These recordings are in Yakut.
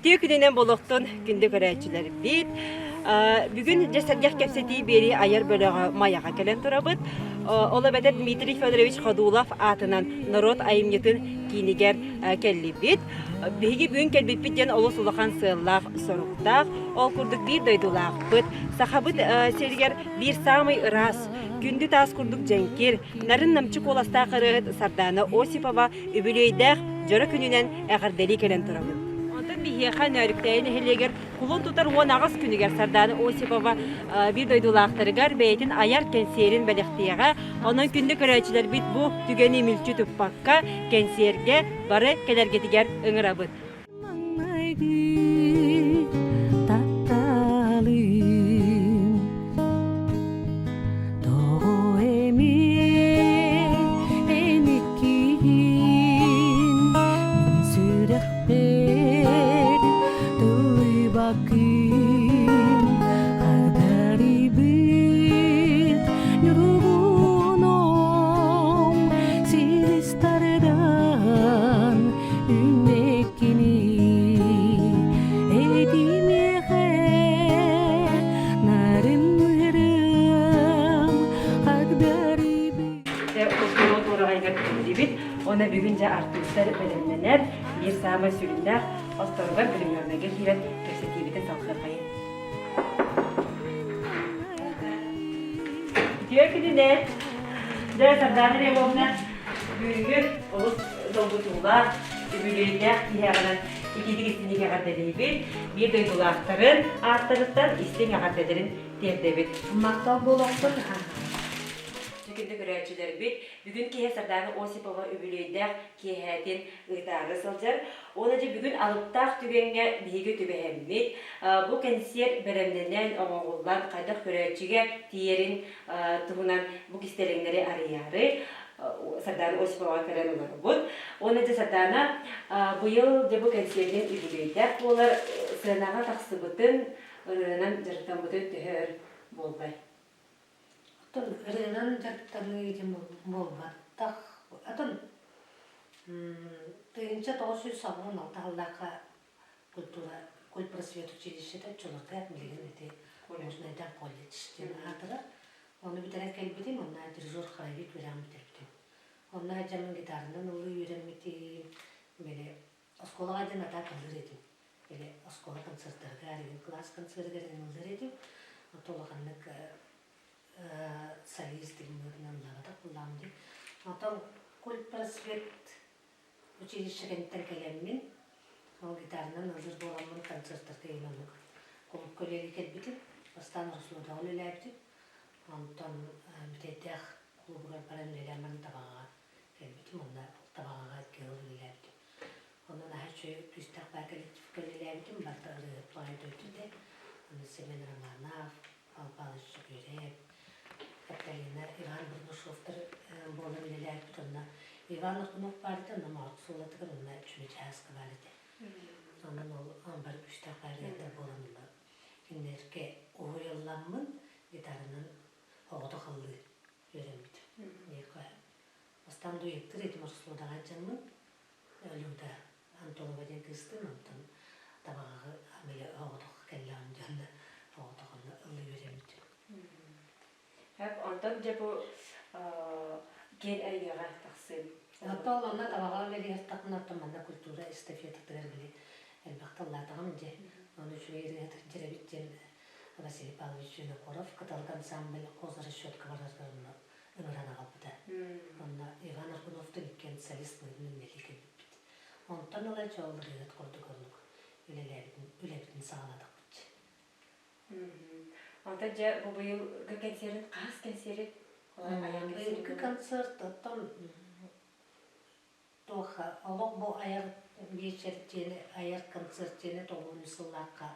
Үтүө күнүнэн буолуохтун күндү көрөөччүлэрбит. Бүгүн дьэ сэргэх кэпсэтии биэрии айар бөлөҕө Майаҕа кэлэн турабыт. Ол эбэтэр Дмитрий Федорович Ходулов аатынан норуот айымньытын киинигэр кэллибит. Биһиги бүгүн кэлбиппит диэн олус улахан сыаллаах, соруктаах. Ол курдук биир дойдулаахпыт. Сахабыт сиригэр биир саамай ыраас, күндү таас курдук дьэҥкир, нарын-намчы куоластаах ырыаһыт Сардаана Осипова үбүлүөйдээх дьоро күнүнэн эҕэрдэлии кэлэн турабыт. Онтон биһиэхэ Нөөрүктээйи нэһилиэгэр кулун тутар 18 күнүгэр Сардаана Осипова биир дойдулаахтарыгар бэйэтин айар кэнсиэрин бэлэхтиэҕэ. Онон күндү көрөөччүлэрбит бу түгэни мүлчү туппакка кэнсиэргэ бары кэлэргитигэр ыҥырабыт. Маҥнайгы тапталым Тоҕо эмиэ эн иккиһин мин сүрэхпэр тыллыбаккын Хагдарыйбыт ньургуном силис тардан Үүнэккини этимиэхэ нарыннырым хагдарыйбыт Култуура туораҕайыгар киирдибит. Уонна бүгүн дьэ артыыстар бэлэмнэнэр биир саамай сүрүннээх осторугар гримернайга киирэн кэпсэтиибитин салҕыаххайын. Үтүө күнүнэн! Дьэ, Сардаана Львовна, бүгүҥҥү олус долгутуулаах, үбүлүөйдээх киһиэҕинэн итиитик истиҥник эҕэрдэлиибит, биир дойдулаахтарын ааттарыттан истиҥ эҕэрдэлэрин тиэрдэбит. Махтал буолуохтун. Күндү көрөөччүлэрбит, бүгүн киэһэ Сардаана Осипова үбүлүөйдээх киэһээтин ыытаары сылдьар. Уонна дьэ бүгүн алыптаах түгэҥҥэ биһиги түбэһэммит, бу кэнсиэр бэлэмнэнэн, оҥоһуллан, хайдах көрөөччүгэ тиийэрин туһунан бу кистэлэҥнэри арыйаары Сардаана Осиповаҕа кэлэн олоробут. Уонна дьэ Сардаана быйыл дьэ бу кэнсиэринэн үбүлүөйдээх буолар сыанаҕа тахсыбытын, ырыанан дьарыктаммытын төһө өр буолбай? Оттон ырыанан дьарыктаныы диэн буолбатах. Атын 1996 сыллаахха культура культпросвет училищета оччолорго билигин ити Южнайдан колледж диэн аатырар. Ону бүтэрэн кэлбитим, онно дирижер хоровик үөрэҕин бүтэрбитим. Онно дьаммын гитаранан ыллыы үөрэммитим, били оскуолаҕа диэн атаак ыллыыр этим. Били оскуола концертарыгар, игин кылаас концерыгар ыллыыр этим. Ото улаханнык солист быһыытынан ыллаабатах буоллаҕым дии. Оттон культпросвет училище кэнниттэн кэлэммин, ол гитаранан ыллыыр буоламмын концертарга игин оннук кулуупка үлэлии кэлбитим. Бастаан Рослодаҕа үлэлээбитим. Онтон Бүтэйдээх кулуубугар баран үлэлээн баран Табаҕаҕа кэлбитим. Онно Табаҕаҕа икки сыл үлэлээбитим. Онно наһаа үчүгэй күүстээх баар коллективка үлэлээбитим, барыта ырыаһыт баҕайы дойду этэ. Аны Семен Романов, Павел Павлович Дьөгүөрэп, Каталина, Иван Бурнашовтар буолан үлэлээбиппит. Онно Иван Аргунов баар этэ, онно Моҕот суолатыгар, онно Чүмэчээскэ баар этэ. Онон ол бары күүстээх баарыйаттар буолан онно кинилэргэ уһуйалламмын гитаранан оҕото халлыы үөрэммитим. Бастаан дуэттыр этим Орслуодаҕа дьаммын Люда Антонова диэн кыыстыын, онтон Табаҕаҕы били оҕотох кэллэҕим дьонно оҕотох онно ыллыы үөрэммитим. Онтон дьэ бу киэн эйгэҕэ тахсыым. Оттон онно Табаҕаҕа үлэлиэхтэхпинэ, оттон манна культура эстафетатыгар били элбэх тыллаатаҕым дьэ. Ону үчүгэй ырыаһыт дьэрэбит диэн Василий Павлович Винокуров Кыталык ансамбль хозрасчетка барарыгар онно ыҥыран аҕалбыта. Онно Иван Аргуновтуун иккиэн солист быһыытынан үлэлии кэлбиппит. Онтон ыла дьол ырыаһыт курдук оннук үлэлээбитин, үлэбитин саҕалаатахпыт. Онтон дьэ бу быйылгы кэнсиэрин хаһыс кэнсиэри? Быйылгы концерт оттон туох олох бу айар биэчэр диэни айар концерт диэни 9 сыллаахха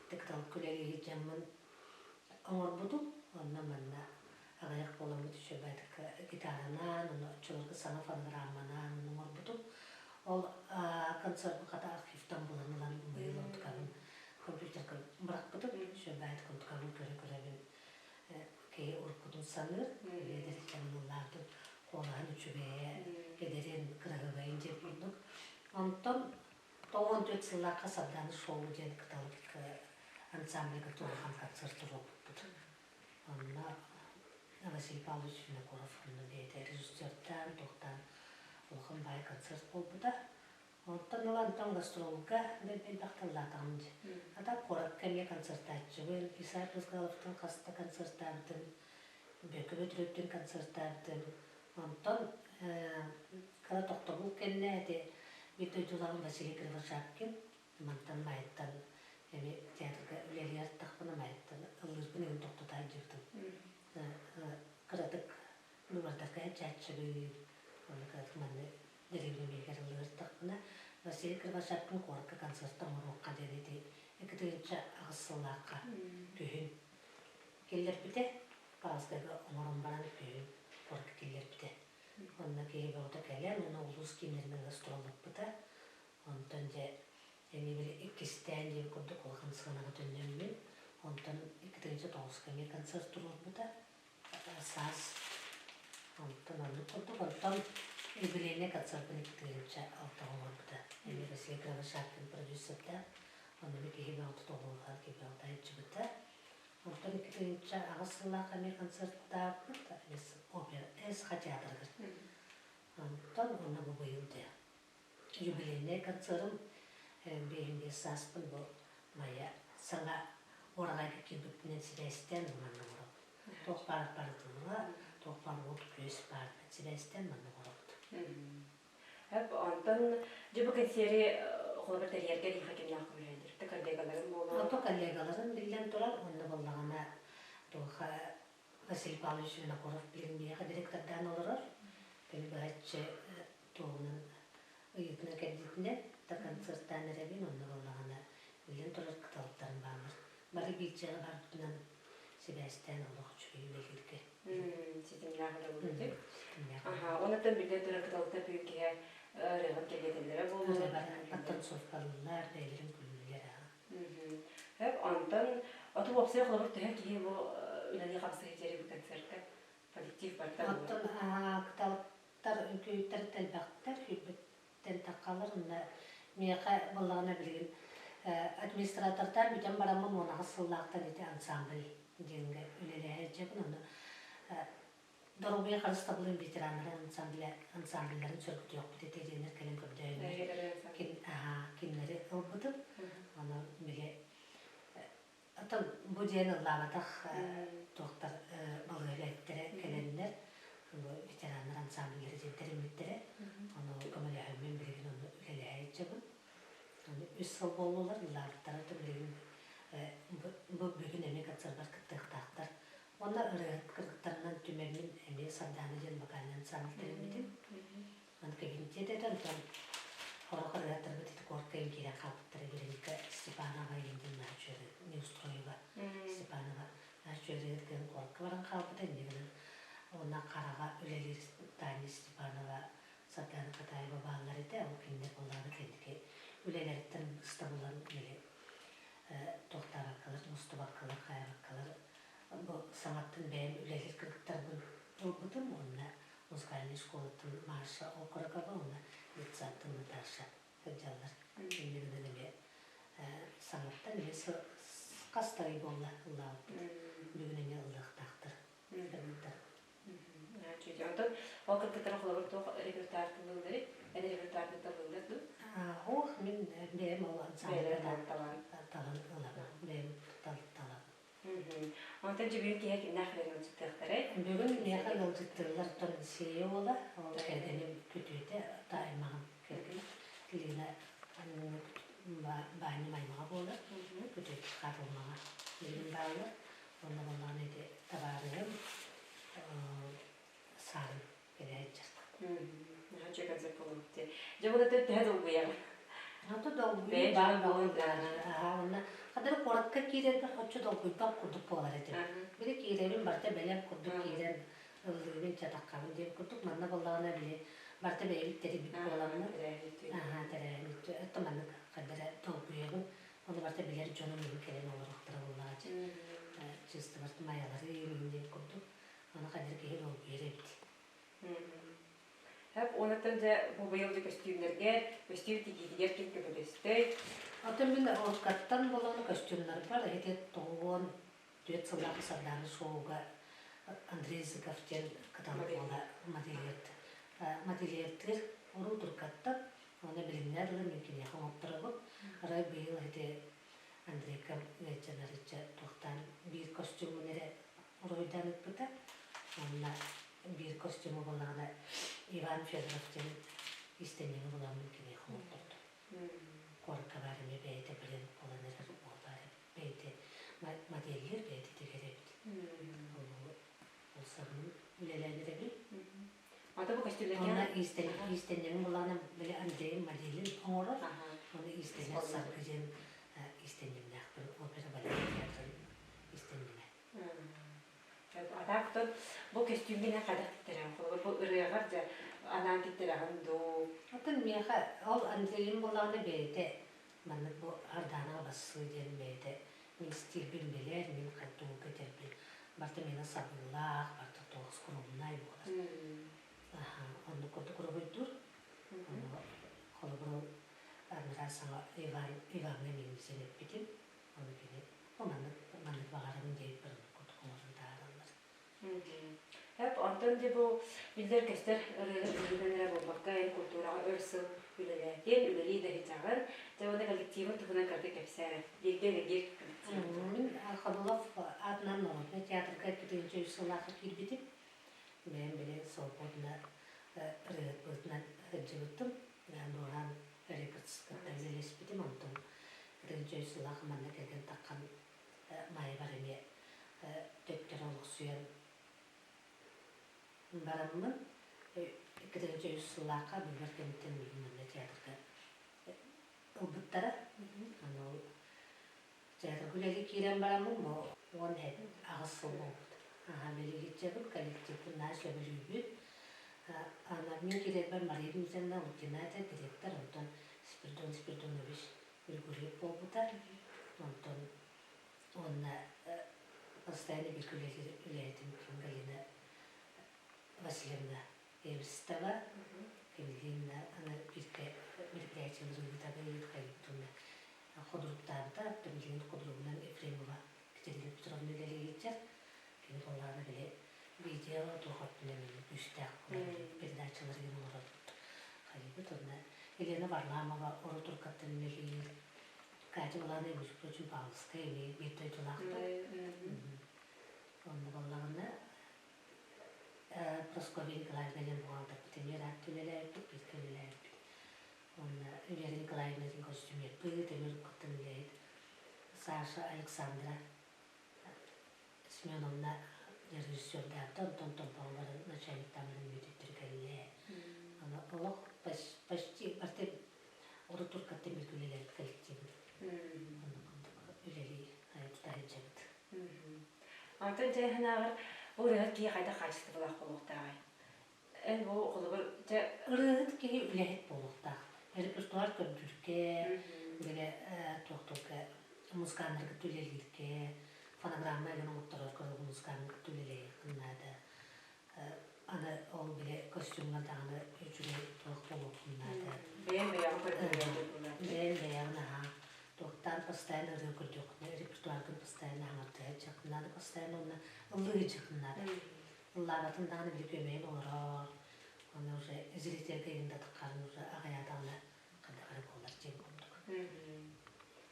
тыкталык үлэлии дьаммын оҥорбутум. Онно манна аҕыйах буоламмыт үчүгэйдик гитаранан, онно оччолорго саҥа фонограмманан оҥорбутум. Ол концерт хата архивтан булан ылан быйыл онтукабын компьютерга бырахпытым. Үчүгэйдик онтукабын көрө-көрөбүн киһи уруккутун саныыр, эдэрчэн ыллаабытын куолаһын үчүгэйэ, эдэрин, кыраһыабайын диэн курдук. Онтон 94 сыллаахха Сардаана шоу диэн кыталык ансамбльга туруоран концерт туруорбуппут. Онно Василий Павлович Винокуров онно бэйэтэ режиссердаан, туохтаан улахан баай концерт буолбута. Онтон ыла онтон гастролга да элбэх тыллаатаҕым дии. Ата куоракка эмиэ концертааччыбын, Исай Бызгаловтан хаста концертаабытым, Бөкө Бөтүрүөптүн концертаабытым. Онтон кыра тохтобул кэннэ ити биир дойдулааҕым Василий Кривошапкин мантан Майаттан эми театрга үлэлии артахпына Майаттан ыллыырбын игин тохтото сылдьыбытым. Кыратык быбардарга сылдьааччыбын, уонна кыратык манна дэриэбинэбиигэр ыллыыртахпына Василий Кривошапкин куоракка концерт оҥоруохха диэн ити 2008 сыллаахха күһүн киллэрбитэ. Пааскага оҥорон баран күһүн куоракка киллэрбитэ. Онно киһи бөҕөтө кэлэн, уонна улуус кииннэринэн гастроллаппыта. Онтон дьэ эмиэ били иккистээн диэн курдук улахан сыанаҕа төннөммүн, онтон 2009-ка эмиэ концерт туруорбута. Саас онтон оннук курдук онтон юбилейнай концертын 2006 оҥорбута. Эмиэ Василий Кривошапкин продюсердаах. Онно эмиэ киһи бөҕөтө тоҕуоруһар, киһи бөҕөтө сылдьыбыта. Онтон 2008 сыллаах эмиэ концерттаабыт опера СХ театрыгар. Онтон уонна бу быйыл дьэ юбилейнай концерым 55 сааспын бу Майа саҥа уораҕайга киирбиппинэн сибээстээн манна олоробут. Туох баар барытылла, туох баар уот күөс баарынан сибээстээн манна олоробут. Онтон дьэ бу кэнсиэри холобур тэрийэргэ эһиэхэ кимнээх көмөлөһөллөр? Коллегаларым буолуо. Ото коллегаларым биллэн турар, онно буоллаҕына туоха Василий Павлович Винокуров билигин миэхэ директордаан олорор. Кини быһаччы туоһунан ыйыытынан кэрдиитинэн да концертаан эрэбин, онно буоллаҕына биллэн турар кыталыктарым бааллар. Бары биир дьиэҕэ барбытынан сибээстээн олох үчүгэй үлэлииргэ. Ситимнээх үлэ буолбут. Аха, онуттан биллэн турар кыталыктар бүгүн киһи ырыаҕын кэлиэтэллэрэ буолуо. Подтанцовкалыыллар, бэйэлэрин күлүүллэр. Хөп, онтон оту уопсай холобур төһө киһи бу үлэлии хамсыы диэри бу концертка коллектив барыта Оттон кыталыктар үҥкүүттэр элбэхтэр, сүүрбэттэн таххалар. Онно миэхэ буоллаҕына билигин администратордаан бүтэн бараммын 18 сыллаахтан ити ансамбль диэҥҥэ үлэлэһэ сылдьабын. Онно доруобуйа харыстабылын ветераннарын ансамбля ансамбльларын сөргүтүөхпүт этэ диэннэр кэлэн көрдөһөннөр кинилэри ылбытым. Ону били Оттон бу диэн ыллаабатах туохтар балыыһа кэлэннэр бу ветераннар ансамбллара диэн тэриммиттэрэ. Ону көмөлөһөммүн билигин ону үлэлэһэ сылдьабын. Ону үс сыл буоллулар ыллаабыттара билигин бу бүгүн эмиэ концерпар кыттыахтаахтар. Уонна ырыаһыт кыргыттарынан түмэммин эмиэ Сардаана диэн вокальнай ансамбль тэриммитим. Аны кэбинтиэт этэ, онтон сорох ырыаһыттарбыт ити куоракка киирэн хаалбыттара Вероника Степанова диэн наһаа Неустроева Степанова наһаа үчүгэй кыһын куоракка баран хаалбыта инньэ гынан уонна Хараҕа үлэлиир Таня Степанова, Сардаана Катаева бааллар этэ, ол кинилэр буоллаҕына кэнники үлэлэриттэн быста булан били туохтаабаккалар, мустубаккалар, хайаабаккалар бу саҥаттан бэйэм үлэлиир кыргыттарбын ылбытым уонна музыкальнай школаттан Маша Окорокова уонна детсадтан Наташа сылдьаллар. Инньэ гынан эмиэ саҥаттан эмиэ хас да ый буолла ыллаабыппыт. Бүгүн эмиэ ыллыахтаахтар кыргыттар. Онтон ол кыргыттар холобур туох репертуар тыллыылларый? Эн репертуарны талыыллар дуу? Ох, мин бэйэм ол ансамбльга талан ылабын. Бэйэм талабын. Онтон бүгүн киһи кимнээх билэн ыалдьыттыахтарай? Бүгүн миэхэ ыалдьыттыыллар Сиэйэ уола, ол кэргэним күтүөтэ, аймаҕым кэргэнэ Лина баанньым аймаҕа буолар, күтүөт хаатылмаҕа билигин бааллар. Онно буоллаҕына ити табаарыһым саарын кэлэ сылдьар. Наһаа концерт буолуо дии. Дьэ, бу төһө долгуйаҕын? Ото долгуйуу баар буолан уонна хадары куоракка киирэрбэр оччо долгуйбат курдук буолар этим. Били киирэбин барыта бэлэм курдук киирэн ыллыыбын, чатаххабын диэн курдук. Манна буоллаҕына били барыта бэйэбит тэрийбит буоламмын, аһаа тэрээһин өттө маннык хадара долгуйабын. Ону барыта билэр дьонум иһин кэлэн олоруохтара буоллаҕа чыыстыбар майалары иһин диэн курдук. Ону хадары киһи долгуйар эбит. Онуттан дьэ бу быйыл дьэ көстүүмнэргэ, көстүүм тигиитигэр ким көмөлөстөй? Оттон мин уруккаттан буолан көстүүмнэрбэр ити 94 сыллаах Сардаана шоуга Андрей Зыков диэн кыталык уола модельердыыр уруу туркаттан уонна билиннэ дылы мин киниэхэ оҥотторобут. Арай быйыл ити Андрейка ыалдьанарычча туохтаан биир костюмун эрэ уруһуйдаан ыыппыта. Уонна биир костюму буллаҕына Иван Федоров диэн иистэнньэҥи буламмын киниэхэ оҥоттордум. Куоракка баар эмиэ бэйэтэ бренд буолан эрэр уол баар бэйэтэ модельер бэйэтэ тигэр эбит. Ол саҕана үлэлээн эрэбин. Ата бу көстүүлэргэ Онно иистэнньэҥим буллаҕына били Андрейым моделин оҥорор. Оны иистэнэр Саргы диэн иистэнньэҥнээхпин опера балет театрын иистэнньэҥэ. Атаактан бу көстүүмҥэ хайдах тиктэрэҕин? Холобур, бу ырыаҕар дьэ анаан тиктэрэҕин дуу? Оттон миэхэ ол Андрейым буоллаҕына бэйэтэ маннык бу Ардаанаҕа бассыы диэн бэйэтэ мин стилбин билэр, мин тугу кэтэрбин барыта миэнэ сабыылаах, барыта туох скромнай буолар. Оннук курдук уруһуйдуур. Ону холобур ол анараа саҥа Иван Иваҥҥа миҥнисэн эппитим. Ону кини бу маннык маннык баҕарабын диэбиппэр оннук курдук оҥорон таһаараллар. Эп онтон дьэ бу биллэр-көстөр ырыаһыт быһыытынан эрэ буолбакка, эн култуураҕа өр сыл үлэлээтин, үлэлии да сылдьаҕын. Дьэ уонна коллективын туһунан кырдьык кэпсээ. Бииргэ үлэлиир коллектив. Мин Ходулов аатынан народнай театрга 2003 сыллаахха киирбитим. Бэйэм били свободно ырыаһыт быһыытынан сылдьыбытым. Дуораан Рекордс кытта үлэлэспитим. Онтон 2003 сыллаах манна кэргэн таххан Майабар эмиэ төттөрү олохсуйан бараммын 2003 сыллаахха быыбар кэмиттэн миигин манна театрга ылбыттара. Аны ол театрга үлэлии киирэн бараммын бу 18 сыл буолбут. Аха билигиччэбин коллективпын наһаа сөбүлүүбүн. Аны мин киирэрбэр Мария Дмитриевна Лукина этэ директор, онтон Спиридон Спиридонович Григорьев буолбута. Онтон уонна постоянно бииргэ үлэлээтим ким Галина Васильевна Эверстова, Кимилиинна аны бииргэ мероприятиелары ыытабыт, хайыттуна ходуруктаабыта, билигин ходуругунан Ефремова Екатерина Петровна үлэлиир Кини буоллаҕына били видео туох өттүнэн күүстээх передачаларыгар олорорбут хайыыбыт уонна Елена Варламова урут-уруккаттан үлэлиир Катя Улановна, между прочим, Павловская эмиэ биир дойдулаахпыт. Онно буоллаҕына Прасковья Николаевна диэн бухгалтербыт эмиэ ыраатта үлэлээбиппит, бииргэ үлэлээбиппит. Уонна Вера Николаевна диэн костюмербыт, эмиэ уруккуттан үлэһит. Саша Александра Семеновна режиссердаабыта, онтон Томпоҕо баран начальниктаан баран мүөтүттэр кэллэ. Аны олох почти барыта урут туркаттан бииргэ үлэлээбит коллективын. Оннук курдук үлэлии тута сылдьабыт. Онтон дьэ санааҕар бу ырыаһыт киһи хайдах хаачыстыбалаах буолуохтааҕый? Эн бу холобур дьэ Ырыаһыт киһи үлэһит буолуохтаах. Репертуар көрдүүргэ, бile туохтуурга музыканнарга үлэлииргэ, фонограмма эбэн оҥотторорго музыканнарга үлэлиэххин наада. Аны ол бile костюмҥа даҕаны үчүгэй туох буолуоххун наада. Бэйэм бэйэҕин көрдөрүөххүн наада. Бэйэм бэйэҕин аһаа. Туохтаан постоянно ырыа көрдүөххүнэ, репертуаргын постоянно хаҥартыа сылдьыаххын наада, постоянно уонна ыллыы сылдьыаххын наада. Ыллаабатын даҕаны били күөмэйин олорор, уонна уже зрительгэ иҥин да таххарын уже аҕыйаатаҕына хайдах эрэ буолар диэн курдук.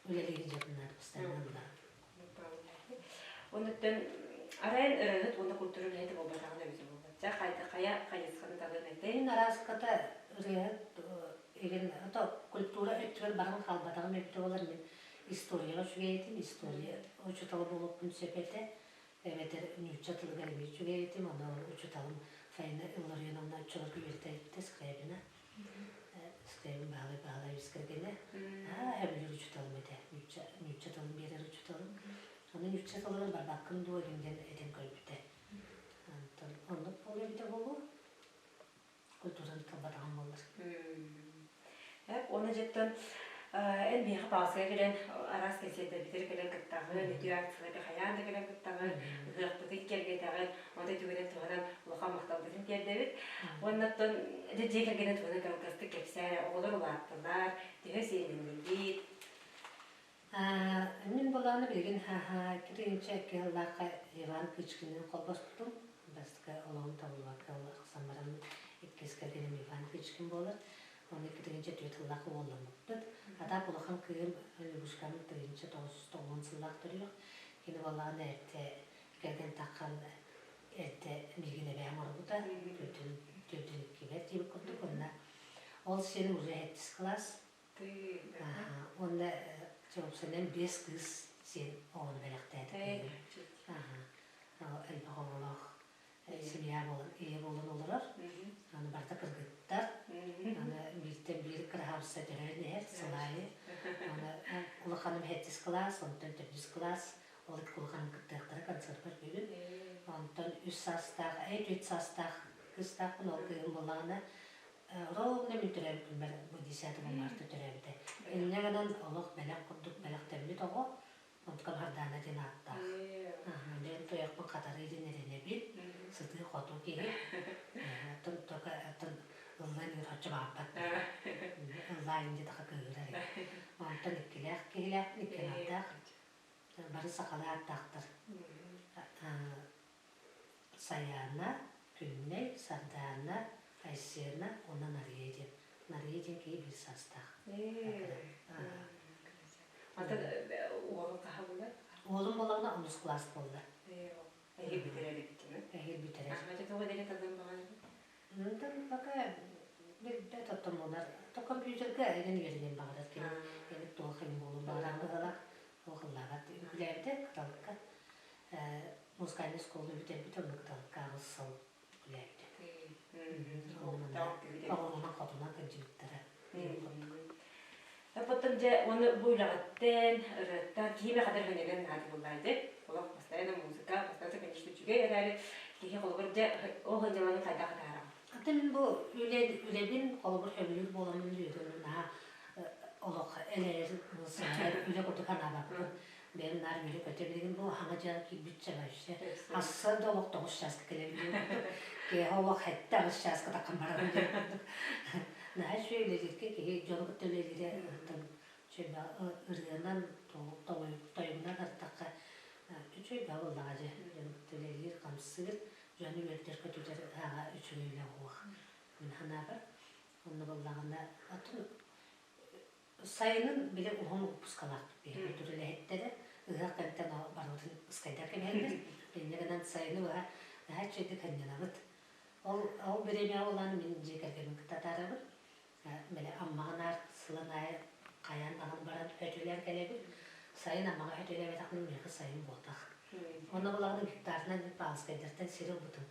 Үлэлиир дьоннор постоянно ыллаан. Оннуттан арайын ырыаһыт уонна культура үлэһитэ буолбатаҕын эбитэ буолла. Дьэ хайа хайысханы талыан этэй? Мин арааската ырыаһыт игин ото культура өттүгэр баран хаалбатаҕым эбитэ буолар мин историяҕа үчүгэй этим, история учуутала буолуохпун сөп этэ. Эбэтэр нуучча тылыгар эмиэ үчүгэй этим, ону учууталым Фаина Илларионовна оччолорго үөрэтээбитэ Скрябина. Скрябин Баһылай Баһылаевич кэргэнэ. Аа, сөбүлүүр учууталым этэ, нуучча, нуучча тылын биэрэр учууталым. Аны нуучча тылыгар барбаккын дуо диэн этэн көрбүтэ. Онтон оннук буолуо эбитэ буолуо. Культураны талбатаҕым буоллар. Уонна дьиттэн эн биһиэхэ паасыга кэлэн араас кэнсиэрдэрбитигэр кэлэн кыттаҕын. кыттаҕын, үтүө акцияларга хайаан да кэлэн кыттаҕын, ыһыахпытын киэргэтэҕин, онто түгэнин туһанан улахан махталбытын тиэрдэбит. Уонна оттон дьиэ кэргэнин туһунан кылгастык кэпсээ, оҕолор улааттылар, төһө сиэннэннигит? Мин былааны билигин киринчэ кыһыллаахха Иван Кычкинныын холбоспутум. Бастакы олоҕум табыллыбакка охсон баран иккис кэргэним Иван Кычкин буолар. Оны киринчэ түөрт сыллаах уолламмыппыт. Атаак улахан кыым Любушкам 1990 сыллаах төрүөх. Кини буоллаҕына эрдэ кэргэн таххан эрдэ миигин эбээм оҥорбута. Төрдүн төрдүн иккибэр диэбит курдук. Онно ол сиэним уже сэттис кылаас. Уонна чопсанан биэс кыыс сиэн оҕону бэлэхтээтэ. Элбэх оҕолоох семья буолан, ийэ буолан олорор. Аны барыта кыргыттар. Аны бииртэн биир кыраһаабысса төрөөн иһэр сыл аайы. Аны улаханым сэттис кылаас, онтон төрдүс кылаас. Ол икки улаханым кыттыахтара концертпар бүгүн. Онтон үс саастаах, түөрт саастаах кыыстаахпын, ол кыыһым буоллаҕына Ровно мин төрөөбүт күммэр бу 10 марта төрөөбүтэ. Инньэ гынан олох бэлэх курдук бэлэхтэммит оҕо, онтукам Хардаана диэн ааттаах. Бэйэм туйахпын хатарыы диэн эрэнэбин, сытыы-хотуу киһи. Оттон только оттон ыллыан үөр оччо баҕарбат. Ыллаайын диэтэххэ кыыһырар. Онтон иккилээх киһилээхпин, икки аҥардаах. Бары сахалыы ааттаахтар. Сайаана, Күннэй, Сардаана, Айсена уонна Нарыйа диэн. Нарыйа диэн киһи биир саастаах. Атын уолун хаһа буолар? Уолум буоллаҕына онус кылаас буолла. Эһиил бүтэрэр эбит дии. Эһиил бүтэрэр. Ахмача туох идэни талыан баҕарабын? Онтон пока билбэт оттоммунар. То компьютерга эҥин үөрэниэн баҕарар кини. Эбит туох эҥин буолуон баҕарар быһыылаах. Туох ыллаабат. Үҥкүүлээбитэ кыталыкка. Музыкальнай школа бүтэрбит оннук кыталыкка аҕыс сыл үлээбитэ. Оҕолорунан хотунан кырдьыбыттара. Потом дьэ уонна бу үлэҕиттэн, ырыаттан киһи хатар хөннөнөн наада буоллаайды. Олох постоянно музыка, постоянно конечно үчүгэй эрээри киһи холобур дьэ ол сылдьаларын хайдах атаараҕын? Атын мин бу үлэ үлэбин холобур сөбүлүүр буоламмын үөрүм наһаа олох элэрэр сыһар үлэ курдук санаабаппын. Бэйэм наар үөрэ-көтө билигин бу хаҥа дьыала киирбитчэ вообще. Асса да олох тоҕус чааска кэлэбин диэн курдук. Киэһэ олох сэттэ аҕыс чааска таххан барабын диэн курдук. Наһаа үчүгэй үлэлииргэ киһи дьону кытта үлэлиирэ ыһыктан ырыанан, тойугунан ырыттахха үчүгэй бөҕө буоллаҕа дьэ. Дьону кытта үлэлиир, хамсыыр, дьону үөрдэр-көтүтэр аҕа үчүгэй үлэ уох. Мин санаабар, онно буоллаҕына атын Сайынын били уһун уоппускалаахпыт биһиги үлэһиттэрэ ыһыах кэмтэн барыбытын ыскайдар кэбиһэллэр. Инньэ гынан сайыны быһа наһаа үчүгэйдик сынньанабыт. Ол ол бириэмэҕэ улаан мин дьиэ кэргэммин кытта атаарабын. Били Аммаҕа наар сылын аайы хайаан даҕаны баран өтүүлээн кэлэбин. Сайын Аммаҕа өтүүлээбэтэхпинэ миэхэ сайын буотах. Онно булаҕына гектарынан Павловскайдартан сир ылбытым.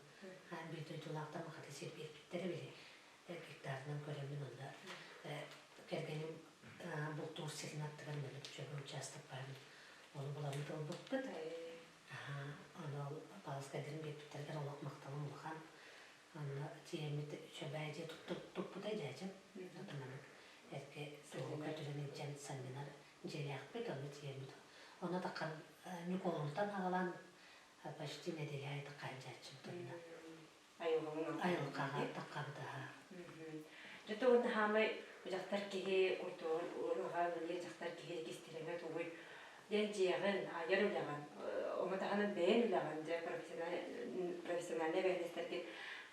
Биир дойдулаахтар махата сир биэрбиттэрэ били гектарынан көрөммүн онно кэргэним бултуур сирин аттыгар маннык үчүгэй учаастак баарын ону буламмыт ылбыппыт. Ону ол Павловскайдарын биэрбиттэригэр олох махталым улахан. Онно тиийэммит үчүгэй дьиэ туппута дьээдьэм. Отон маннык эргэ туоһу көтүрэн илдьэн санньынар дьиэлээхпит, онно тиийэммит. Онно таххан Ньукуолунтан аҕалан почти нэдиэлэ аайы таххан дьээччибит онно. Айылҕаҕа таххабытаһа. Дьэ уонна хаамай дьахтар киһи культураҕа үлэлиир дьахтар киһи кистэлэҥэ тугуй диэн дьиэҕин, айар үлэҕин, ону таһынан бэйэн үлэҕин, дьэ профессиональнай эбээһинэстэргин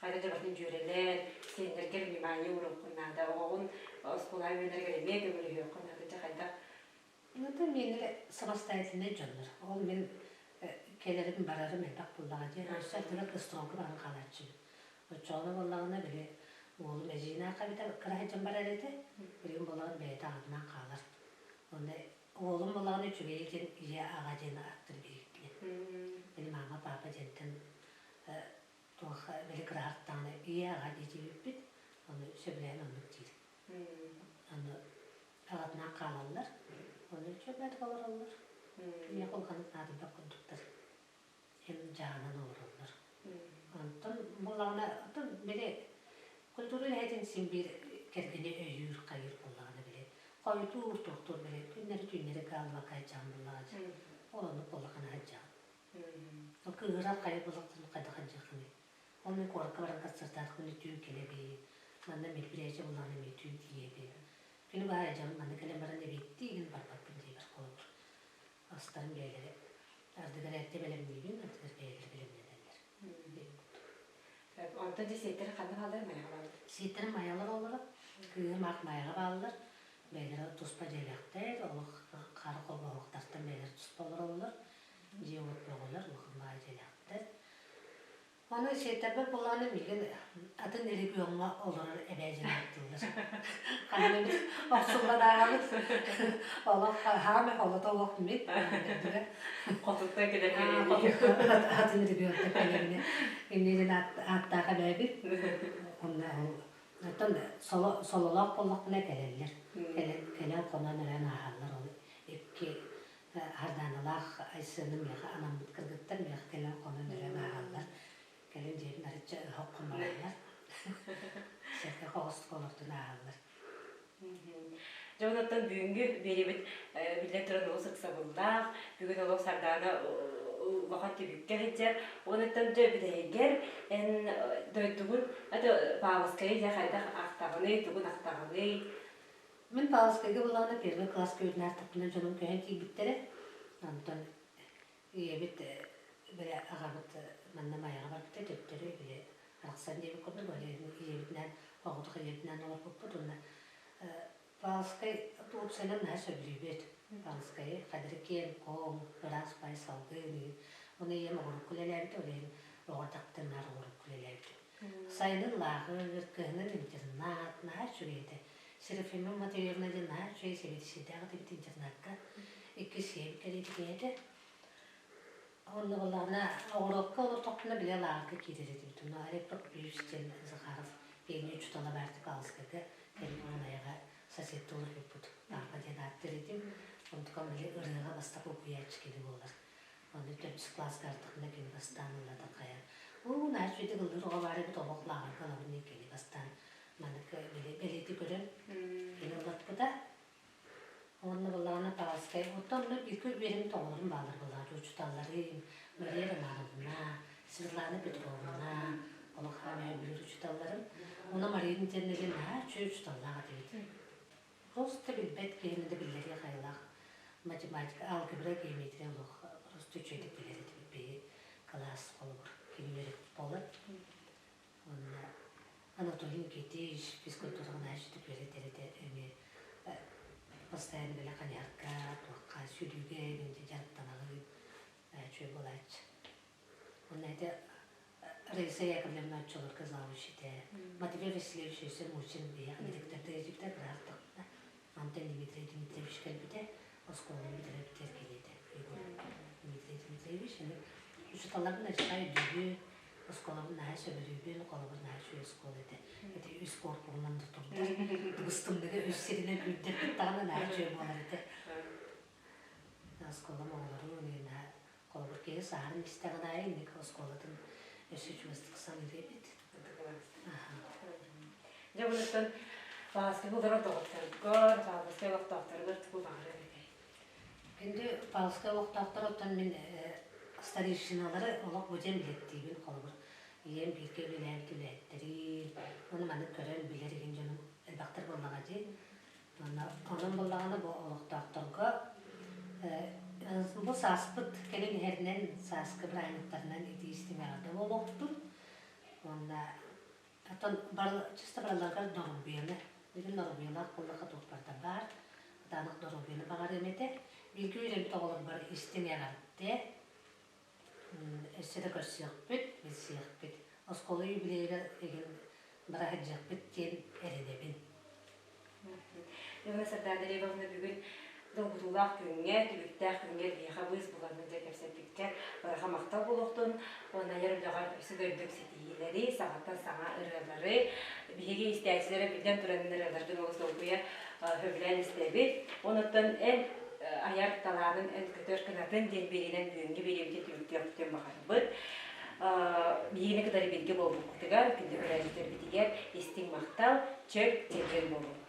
хайдах дьабатын дьүөрэлээн, сиэннэргэр внимание ууруоххун наада, оҕоҕун оскуолаҕа үөрэнэргэр эмиэ көмөлөһүөххүн наада, дьэ хайдах Это миэнэ самостоятельнай дьоннор. Ол мин кэлэрим барарым элбэх буоллаҕа дии. Өссө ардыгар гастролга баран хаалааччыбын. Оччоҕуна буоллаҕына били уолум эдьиийинээх эбитэ кыра сылдьан барар этэ. Билигин буоллаҕына бэйэтэ аҕатынан хаалар. Уонна уолум буоллаҕына үчүгэйэ диэн ийэ аҕа диэн ааттыыр биһигитинэн. Били мама папа диэнтэн туох били кыраһартаҕына ийэ аҕа дии диэбиппит. Ону сөбүлээн оннук диир. Аны аҕатынан хаалаллар. Ону үчүгэйдик олороллор. Миэхэ улаханнык наадыйбат курдуктар. Эн дьаһанан олороллор. Онтон буоллаҕына, оттон били культура үлэһитин син биир кэргэни өйүүр, хайыыр буоллаҕына били хойутуур, туохтуур били күннэри-түүннэри гаалбакка дьаһан буоллаҕа дии. Ол оннук буоллаххына сылдьаҕын. Ол кыыһырар хайа буоллахтарын хайдах сылдьыаххыный? Ол мин куоракка баран концертаатахпына түүн кэлэбин, манна мероприятие буллаҕына эмиэ түүн тиийэбин. Күнү баһа дьон манна кэлэн баран эбиэттии игин барбаппын диэбэр холобур. Астарын бэйэлэрэ ардыгар эрдэ бэлэмниибин, ардыгар бэйэлэрэ бэлэмнэнэллэр. Онтон дьэ сиэттэрэ ханна бааллар Майаҕа бааллар? Сиэттэрим Майалар олоро, кыыһым аах Майаҕа бааллар, бэйэлэрэ туспа дьиэлээхтэр, олох хара холбоһуктартан бэйэлэрэ туспа олороллор, дьиэ-уот бөҕөлөр, улахан баай дьиэлээхтэр. Ону сиэттэрбэр буоллаҕына миигин атын региоҥҥа олорор эбээ дьон ааттыыллар. Ханна эмит охсуллан ааҕабыт. Олох хаама холото олох мит. Хотуттан кэлэр Атын регионтан кэлэринэ иннинэн ааттаах эбээбит. Онно ол оттон сололоох буоллахпына кэлэллэр. Кэлэн хонон өрөөн ааһаллар ол икки Хардааналаах Айсыаны миэхэ анаммыт кыргыттар миэхэ кэлэн хонон өрөөн ааһаллар. Кэлин дьиэбин арычча ыһа хоммороллор. Сэргэх оҕустук олордун ааһаллар. Дьэ онтон бүгүҥҥү биэрибит биллэн туран олус ыксабыллаах, бүгүн олох Сардаана улахан түбүккэ сылдьар. Онуттан дьэ бүтэһигэр эн дойдугун это Павловскайы дьэ хайдах ахтаҕыный, тугун ахтаҕыный? Мин Павловскайга буоллаҕына первый класска үөрэнээхтэхпинэ дьонум көһөн киирбиттэрэ. Онтон ийэбит били аҕабыт манна Майаҕа барбыта төттөрү били арахсан диэбит курдук ол иһин ийэбитинээн оҕотох ийэбитинээн олорбуппут уонна Павловскай уопсайынан наһаа сөбүлүүбүт. Павловскайы хадыры киэҥ-куоҥ, ыраас баай салгын Оны ийэм оҕурукку үлэлээбитэ, ол иһин оҕо тахтан наар оҕурукку үлэлээбитим. Сайынын лааҕыр, кыһынын интернат, наһаа үчүгэй этэ. Серафима Матвеевна диэн наһаа үчүгэй сэбиэдиссэйдээх этибит интернакка. Иккис ийэбит кэлиитэ этэ. Онно буоллаҕына оҕуруокка олортохпуна бile лааҕырга киирэр этибит. Онно Олег Прокопьевич диэн Захаров пиэнньэ учуутала баар Павловскайга кэлин Уонайаҕа соседтыы олорбуппут. Папа диэн ааттыыр этим. Онтукам били ырыаҕа бастакы угуйааччы кини буолар. Аны төрдүс кылааска ардахына кини бастаан ыллата хайа. Уу, наһаа үчүгэйдик ыллыыр оҕо баар эбит, олох лааҕырга ылабын диэн кини бастаан маннык бэлиэтии көрөн кини ыллаппыта. Уонна былаана Павловскай. Оттон онно бииргэ үөрэммит оҕолорум бааллар былаана учууталларым Мария Романовна, Светлана Петровна, олох хаамыйа билэр учууталларым. Уонна Мария Дмитриевна наһаа үчүгэй учууталлаах этибит. Просто билбэт киһини да биллэриэх айылаах математика, алгебра, геометрия олох просто үчүгэйдик билэр этибит биһи кылаас холобур кини үөрэппит буолан. Уонна Анатолий Никитич физкультураҕа наһаа үчүгэй үөрэтэр этэ эмиэ постоянно бэлэх аньарга, туохха сүлүүгэ мин дьарыктанаҕын үчүгэй буолааччы. Уонна ити Раиса Яковлевна оччолорго завуч этэ. Матвей Васильевич өссө Мучин биһиэхэ директордыы илдьибитэ кыраахтахпына. Антон Дмитрий Дмитриевич кэлбитэ, оскуоланы бүтэрэ-бүтэр кэлиэтэ. Егор Дмитрий Дмитриевич. Учууталларбын наһаа өйдүүбүн, оскуолабын наһаа сөбүлүүбүн, холобур наһаа үчүгэй оскуола этэ. Ити үс корпуһунан да турдар, тыбыстымныга үс сиринэн күүрдэрбит даҕаны наһаа үчүгэй буолар этэ. Оскуолам оҕолорун наһаа холобур киһи сааһын истэҕин аайы инник оскуолатын өссө чугастык саныыр эбит. Дьэ bunуттан Павловскайга олорор доҕотторгор, Павловскай олохтоохторугар тугу баҕарар этэй? Күндү Павловскай олохтоохтор оттон мин старейшиналары олох бу дьэн билэттиибин холобур ийэм бииргэ үлэлээбит үлэһиттэрин ону маны көрөн билэр игин дьонум элбэхтэр буоллаҕа дии Онон буоллаҕына бу олохтоохторго бу сааспыт кэлин иһэринэн сааскы бырааһынньыктарынан итии-истиҥ эҕэрдэ буолуохтун уонна оттон чисто барыларыгар доруобуйаны билигин доруобуйалаах буоллахха туох барыта баар кытаанах доруобуйаны баҕарыам этэ бииргэ үөрэммит оҕолорбор истиҥ эҕэрдэ өссө да көрсүөхпүт билсиэхпит оскуола юбилейыгар игин бара сылдьыахпыт диэн эрэнэбин. Юна Сардаана Левовна бүгүн долгутуулаах күҥҥэ, түбүктээх күҥҥэ биһиэхэ быыс буланын дьэ кэпсэппиккэ барыха махтал буолуохтун уонна айар үлэҕэр өссө да үрдүк ситиһиилэри, саҥаттан саҥа ырыалары, биһиги истээччилэрэ биллэн туран ырыаларгын олус долгуйа сөбүлээн истэбит. Онуттан эн айар талаанын эн көтөр кынатын диэн биэриинэн бүгүҥҥү биэриэбитин түмүктүөхпүтүн баҕарбыт. Биһигини кытары бииргэ буолбуккутугар, күндү көрөөччүлэрбитигэр истиҥ махтал, чөл, чэгиэн буолуҥ.